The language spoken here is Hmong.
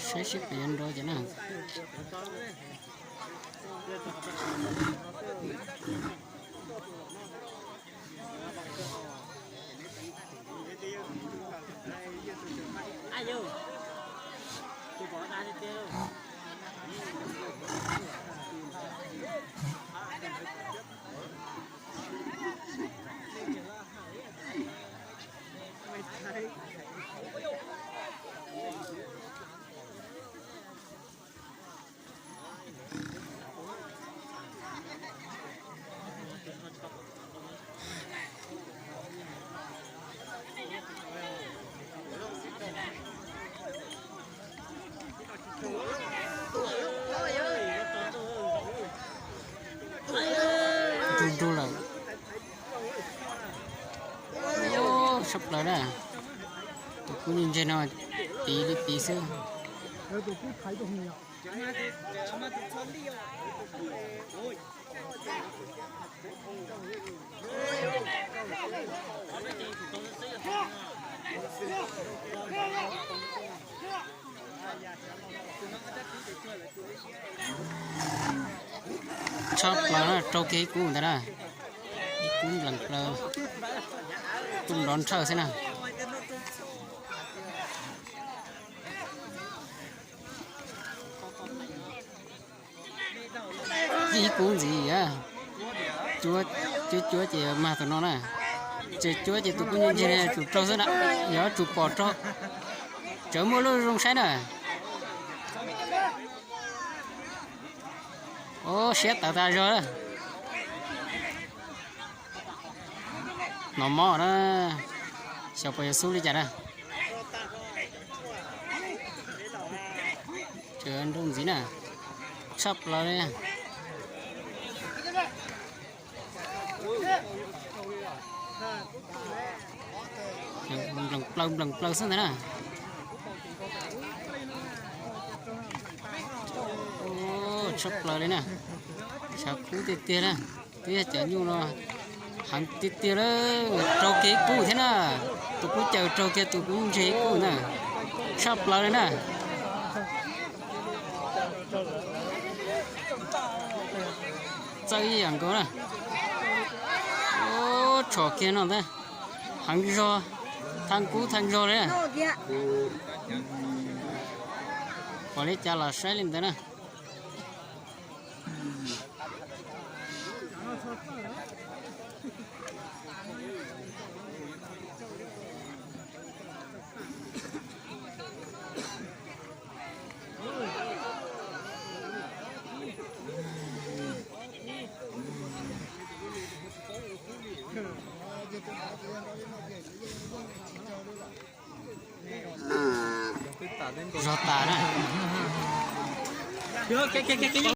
Saib seb puas yuav nrov ces na. Nrug nrug lawm. Tshaj plaws na. Tus kub ntse ntse no, tiv li tiv xwb. Tshaj plaws na, raug kiag ib kub ntawd na. Ib kub nplees plaws, tuaj nrov nrhawj xwb na. Ib kub ntxiv, cuab cuab ces mag tus no na. Tseem cuab ces tus kub ntse ntse tsum raug xwb na, yuav tsum pom raug. Tsawv muaj lub zoo saib na. Ub, siab tawv tas zog. Nov mob na, xyov puas yuav xub li cas na. Tseem nrug ntxiv na, tshaj plaws li. Nplees plaws nplees plaws xwb ntag na. Tshaj plaws li na. Tshav kub tiag tiag na. Twb yog cov nyuj no heev tiag tiag lawm, raug kiag ib kub thiab na. Tus kub caws raug kiag tus kub ntse ib kub na. Tshaj plaws li na. Txawj ib yam nkaus na. Tshom kiag no ntag. Heev zog, thaj kub thaj zog li. Ua li cas los saib li ntawd na. Zog tas na.